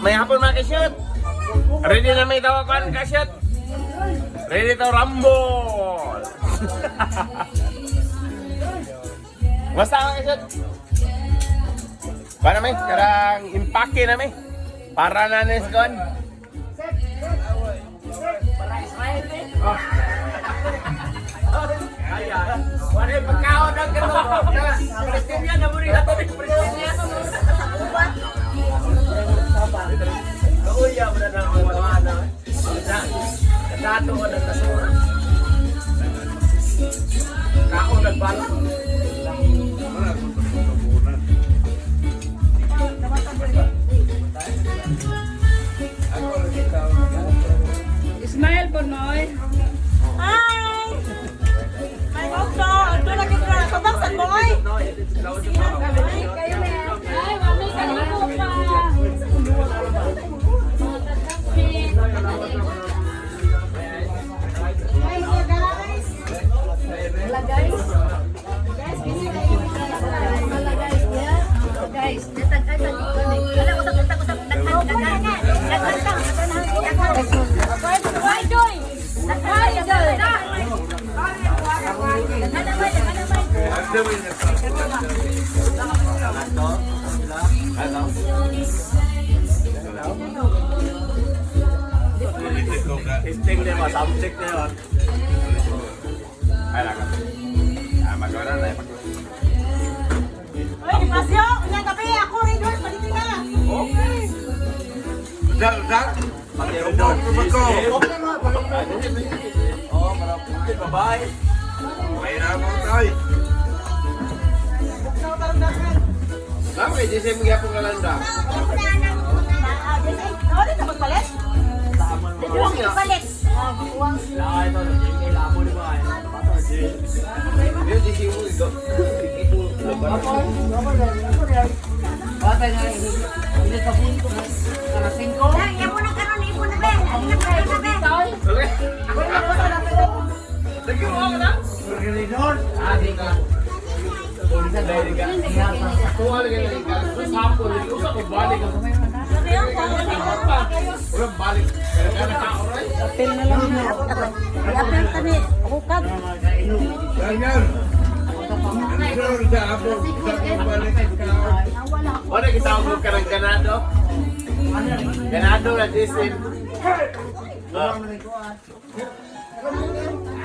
May hapon, mga kashoot. Ready na may tawakan, kashoot. Ready to rumble. Basta, mga kashoot. Para may karang impake na may. Para na nis kon. Wala yung pagkaon ng gano'n. Palestinian na muna ito ni Palestinian. Kauya mo na ng mga ano. Kadato ko ng kasura. Kaon nagbalot. Ismael Bonoy. Hi! May okto, doon na kita tabang sa boy. Ay, mami, kaligo pa. Hi mga guys. Wala, guys. Guys, busy kayo. Wala, guys. Yeah. Guys, Why Joy? Why, Joy? Testing na yun, subject na yun. Ay, lakas. Ah, magawa na na. Oy, di pasyo. Unya kape ako rin doon palitin na. Okay. Dal, dal. Pati ko. Oo, para puti, babae. May ramon tayo. Buksaw tarong dakan. Ma'am, kay Jesse mo gyapon kalanda. Nawala na magpalit? Palit. Yo, Jesse mo ito. Lagi mo ako na? Ah, di ka. Kuha lagi lagi ka. Terus hapon lagi usah ko balik. Ulang balik. Kaya tao rin. Apel na lang na. Apel kami, hukag. Ganyan. Sure, sa abo. Sa balik ka. Wala kita og karang ganado. Ganado na Jason. Ah.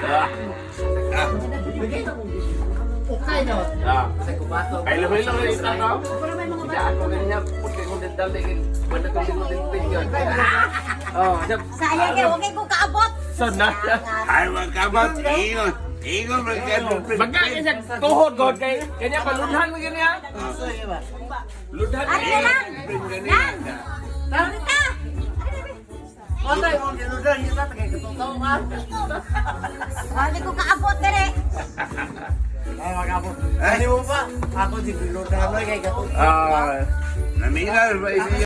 Ah. Ah. Ay, lamay lang rin isa ka. Hindi ako ganyan. Puti kong dental din. Wala kong dental yun. Oh, Sayang kay okay ko kaabot. So na. Ay, magkabat. Ingon. Ingon, magkabat. Magkaya siya tuhod god kay kanya paludhan mo ganyan. Ludhan. Ano na lang? Lang. Tarita. Wala ko kaabot dire. Ah, namila ba siya?